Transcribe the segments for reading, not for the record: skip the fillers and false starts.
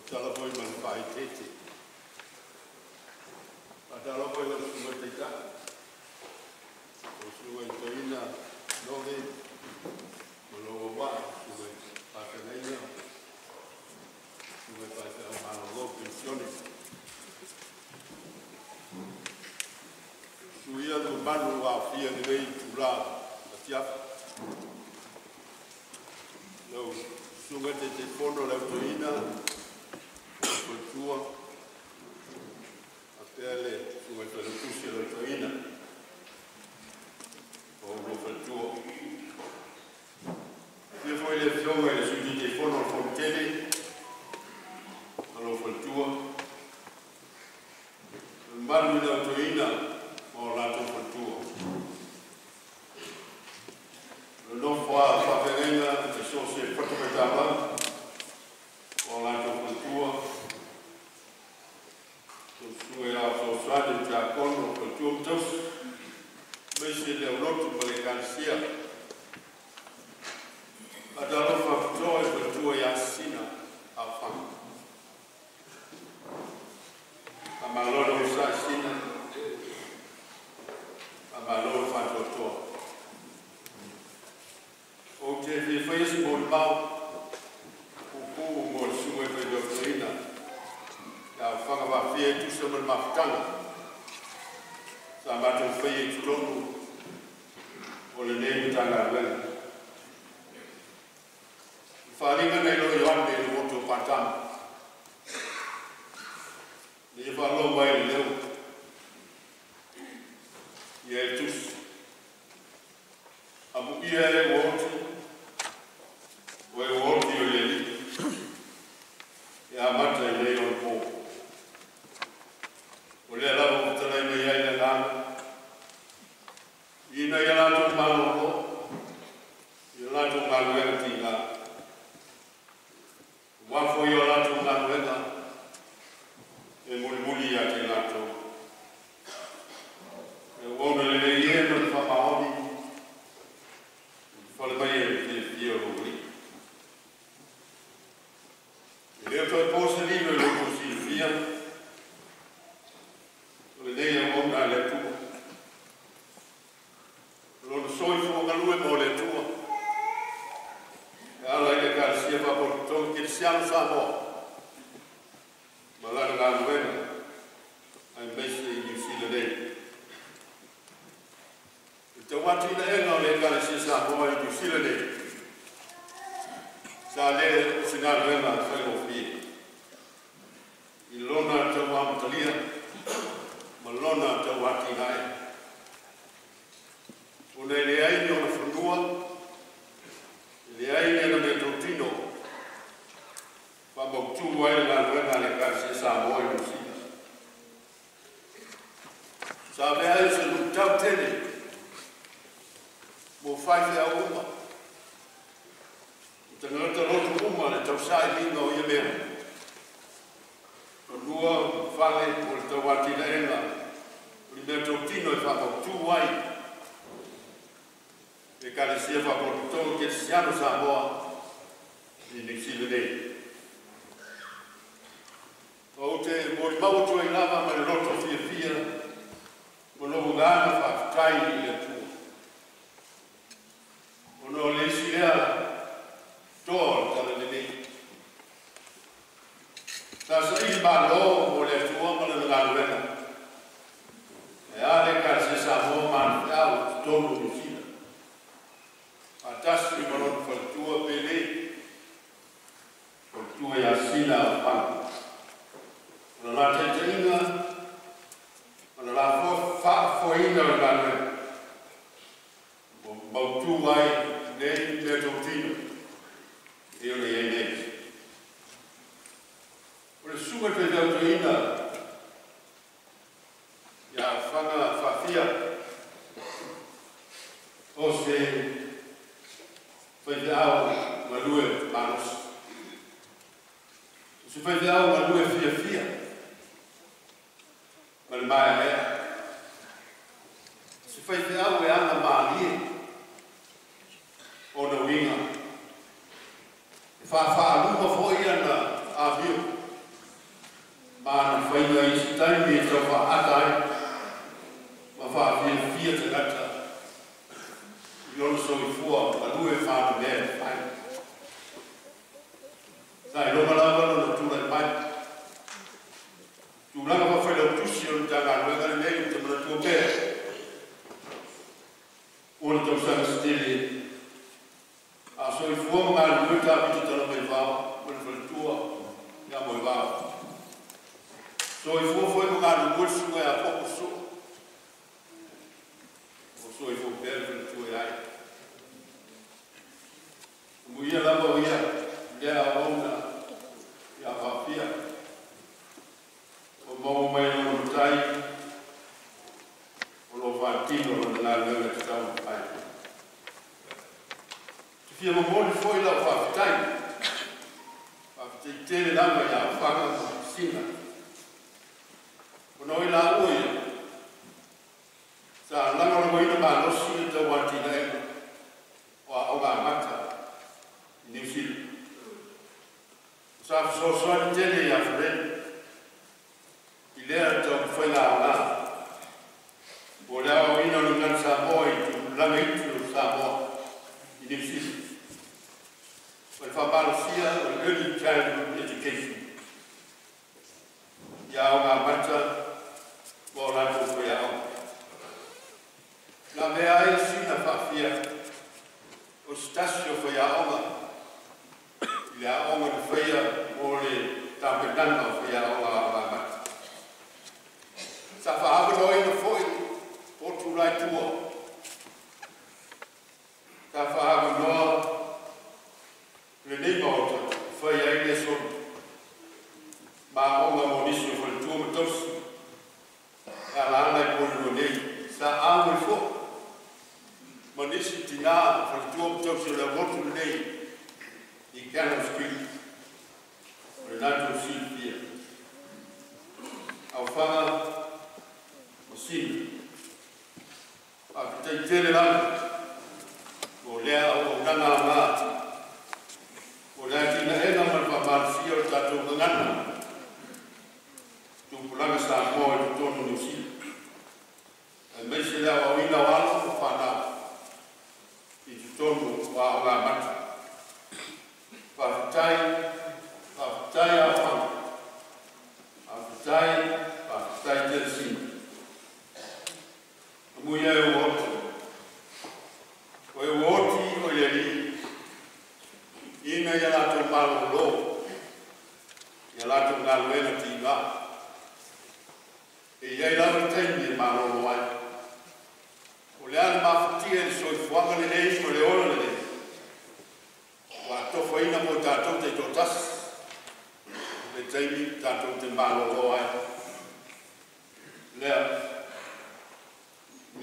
Tala foi ma le faaeteete. Faatalofa i lau Susuga i le Taitai, lau Susuga i le Toeaina Nove ma lou auvaa, Susuga i Faafeagaiga, Susuga i Faifeau malolo Penisione. Susu ia le mamalu ua aofia i lenei itula afiafi. Lau Susuga i le Taitaifono le Au Toeaina ma lou faletua, faapea le Susuga i le Failautusi o le Au Toeaina ma lou faletua. Afio foi le Afioga i le Sui Taitaifono o le Fonotele ma lou faletua, le mamalu i le Au Toeaina ma o latou faletua. Le nofo a faafeagaiga i so o se fatafaitaulaga ma o latou faletua, lau Susuga ia Fesoasoani le Tiakono, faletua ma tausi, aemaise le aulotu ma le Ekalesia. Faatalofa faapitoa i le faletua ia Sina Aofaga. Faamalo le onosai Sina, faamalo le faatoatoa. Ou te fia faia se molimau puupuu mo le Susuga i le Faifeau Toeaina ia Aofaga Faafia e tusa ma le mafutaga sa matou faia i totonu o lenei Matagaluega. O le faaaliga na iloa Ioane i le motu o Patamo, na ia faalogo ai i le leo, ia e tusi, amuia e ua oti, o e ua oti o le Alii, e amata i nei onapo. O lea lava ua fetalai mai ai le Agaga, ina ia latou malolo i o latou galuega tiga, aua foi o latou galuega e mulimuli ia te i latou. E auauna lelei e ma le faamaoni, ulufale mai ai i le fiafia o lou Alii. E le o toe po se lilo i lo outou silafia, o lenei auauna a le Atua, o lona soifua galue mo le Atua, e ala i le Ekalesia Faapotopotoga Kerisiano Samoa, ma lana galuega aemaise i Niu Sila nei. I le tauati'ina o le Ekalesia Samoa i Niu Sila nei, sa le o se galuega faigofie, i lona tauamatalia ma lona tauati'inae. Ona e leai ni ona fanua, e leai ni ona meatotino, faamautu ai le galuega a le Ekalesia Samoa i Niu Sila. Sa avea ai o se luitau tele mo faifeau uma, o tagata lotu uma le tausailiga o ia mea. Fanua ma fale mo le tauati'inaega o ni meatotino e faamautu ai le Ekalesia Faapotopotoga Kerisiano Samoa i Niu Sila nei. Ou te molimau atu ai lava ma le loto fiafia ma lou agaga faafetai i le Atua. Ona o le isi lea toa o le talalelei. Sa saili malo mo le Atua ma lana galuega. E a le Ekalesia Samoa ma ana feau i totonu o Niu Sila. Faatasi ma lona faletua pele, faletua ia Sina Aofaga. O le la taitaiga, o le la faafoeina o le galuega. Ua mautu ai nei meatotino e ona i ai nei. O le susuga i le Faifeau Toeaina ia Aofaga Faafia, o se faifeau galue malosi. O se faifeau galue fiafia ma le maeaea. O se faifeau e aga malie ona uiga. E faafaaluma foi ana amio. galulue fa'amea e fai. Sa iloga lava lona tulai mai. Tulaga fa'afailautusi o le Matagaluega lenei ou te manatua pea. Ua le tausaga se tele a soifua ma galulue Tavita Talamaivao ma le faletua ia Moevao. Soifua foi ma galulue le susuga ia Popo Soo. O soifua pea le faletua ia ai. Amuia lava o ia lea auauna ia faafia. O maua mai lona matai o lo faatino lona galuega tatau ona fai. Te fia momoli foi lau faafetai. Faafetai tele lava ia Aofaga ma Sina. Ona o i laua ia, sa lagolagoina malosi le tauatinaega o aoga amata i Niu Sila. Sa fesoasoani tele ia Fred i lea taumafaiga aoga. O le aoaoina o le gagana Samoa i tulaga itu o Samoa i Niu Sila. O le faamalosia o le Early Childhood Education. Ia aoga amata ma o latou faiaoga. Na mea ai sina faafia o se tasi o faiaoga i le aoga na faia mo le tapenaga o faiaoga aoga amata. Sa faaavanoaina foi potu la i tua. Sa faaavanoa lenei maota fai ai le solo. Ma aoga mo nisi o faletua ma tausi. E alaala i Porirua nei. Sa amo i foi. Ma nisi tinā faletua ma tausi o le aulotu lenei i Cannon Street. O le latou silafia. Aofaga ma Sina. Faafetai tele lava. O lea auaunaga aoga. O le atinaega ma le faamalosia o le tatou gagana. Tupulaga Samoa i totonu o Niu Sila. Aemaise le aoaoina o alo ma fanau i totonu o aoga amata. Faafetai, faafetai Aofaga. Faafetai, faafetai tele Sina. Amuia e ua oti. O e ua oti o le Alii, ina ia latou malolo, ia latou galuega tiga. E i ai lava le taimi e malolo ai. O le a le mafatia i le soifuaga lenei ma le ola lenei. Ua atofaina mo tatou taitoatasi. Le taimi tatou te malolo ai. Lea,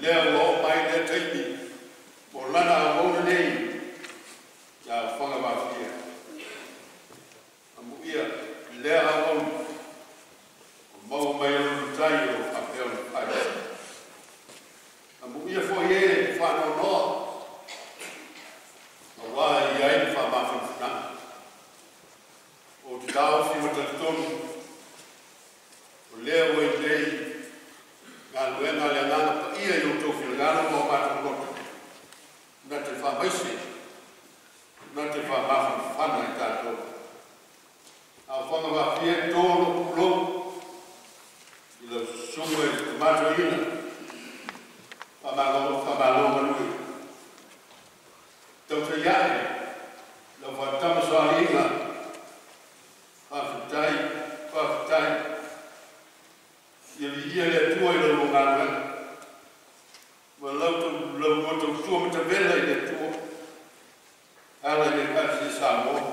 lea ua oo mai lea taimi mo lana auauna nei ia Aofaga Mafia. Amuia lea auauna o maua mai lona matai o lo faapea ona fai. Amuia foi e faanoanoa auā e i ai le faamafanafanaga. O te taofi ma talitonu o lea ua i nei galuega a le Agaga Paia i outou finagalo ma o matou loto. Na te faamaise, na te faamafanafana i tatou. Aofaga Mafia e tō lou pulou i lau susuga i le Tama Toeaina. Faamalo, faamalo galue. Tautai ae lau faatamasoaliiga. Faafetai, faafetai. Ia viia le Atua i la lua galuega. Ma lau lua tautua matavela i le Atua. E ala i le Ekalesia Samoa.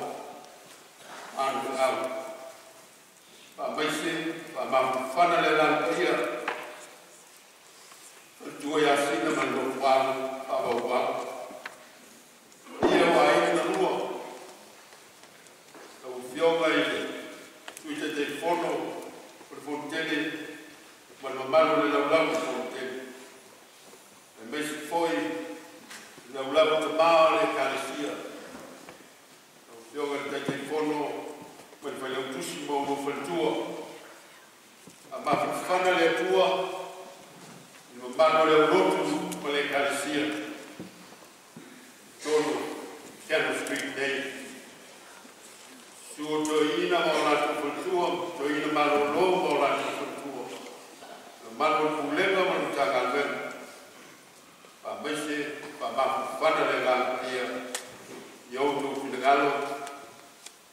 Ana feau. Faamaise, faamafanafana le Agaga Paia. Faletua ia Sina ma le nofoalu faavauvau. Ia o aiga na lua. Kendall Street nei. Susu o toeaina ma o latou faletua, toeaina malolo ma o latou faletua, le mamalu o le Pulega ma le Matagaluega, faamaise faamafanafana le Agaga Paia i outou finagalo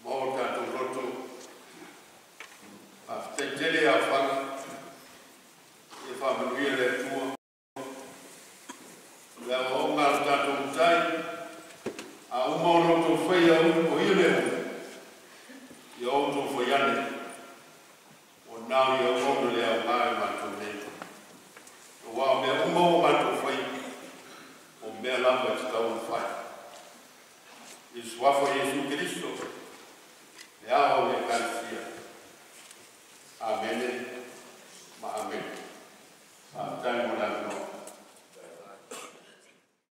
ma o tatou loto. Faafetai tele aofaga, ia faamanuia le Atua. Le aoaoga a le tatou Matai, a uma ona outou faia upu o ia mea uma, ia outou fai ane, ua na o le auauna le aoga i matou nei. Aua o mea uma ua matou faia, o mea lava e tatau ona fai. I le suafa o Iesu Keriso, le ao o le Ekalesia. Amene.